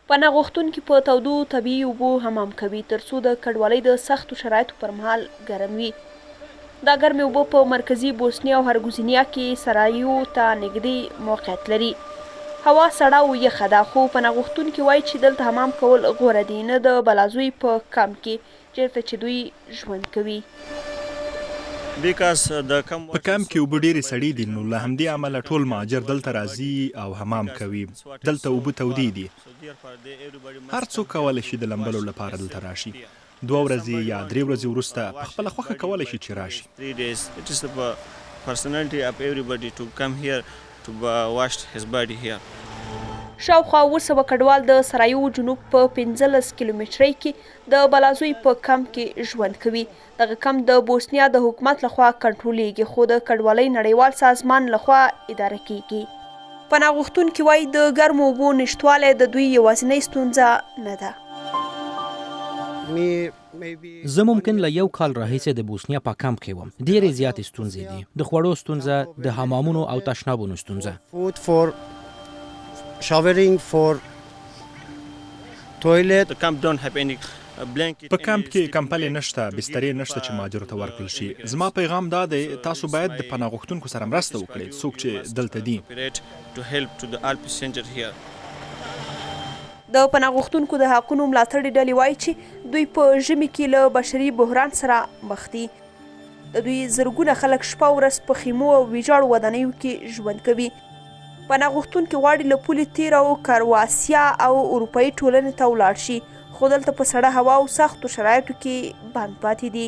پناه غوښتونکي په تودو طبیعي اوبو حمام کوي ترڅو د کډوالۍ د سختو شرایطو پر مهال ګرم وي. دا ګرمې اوبه په مرکزي بوسنیا او هرګوزینیا کې سرایو ته نږدې موقعیت لري. هوا سړه او یخه ده، خو پناه غوښتونکي وايي چې دلته حمام کول غوره دي، نه د بلازوی په کمپ کې چېرته چې دوی ژوند کوي. په کمپ کې اوبه ډېرې سړې دي، نو له همدې امله ټول مهاجر دلته راځي او حمام کوي. دلته اوبه تودې دي. هر څوک کولی شي د لمبلو لپاره دلته راشي. دوه ورځې یا درې ورځې وروسته په خپله خوښه کولی شي چې راشي. شاوخوا 700 کډوال د سرایو جنوب په 15 کیلومترۍ کې د بلازوی په کمپ کې ژوند کوي. دغه کمپ د بوسنیا د حکومت له خوا کنټرولېږي، خو د کډوالۍ نړیوال سازمان له خوا اداره کېږي. پناه غوښتونکي وايي، د ګرمو اوبو نشتوالی د دوی یوازینۍ ستونزه نه ده. زه ممکن له یو کال راهیسې د بوسنیا په کمپ کې وم. ډېرې زیاتې ستونزې دي، د خوړو ستونزه، د حمامونو او تشنابونو ستونزه. په کمپ کې کمپلې نشته، بسترې نشته چې مهاجرو ته ورکړل شي. زما پیغام دا دی، تاسو باید د پناه غوښتونکو سره مرسته وکړئ، څوک چې دلته دي. د پناه غوښتونکو د حقونو ملاتړې ډلې وايي چې دوی په ژمي کې له بشري بحران سره مخ دي. د دوی زرګونه خلک شپه او ورځ په خیمو او ویجاړو ودانیو کې ژوند کوي. پناه غوښتونکي غواړي له پولې تېر او کرواسیا او اروپايي ټولنې ته ولاړ شي، خو دلته په سړه هوا او سختو شرایطو کې بند پاتې دي.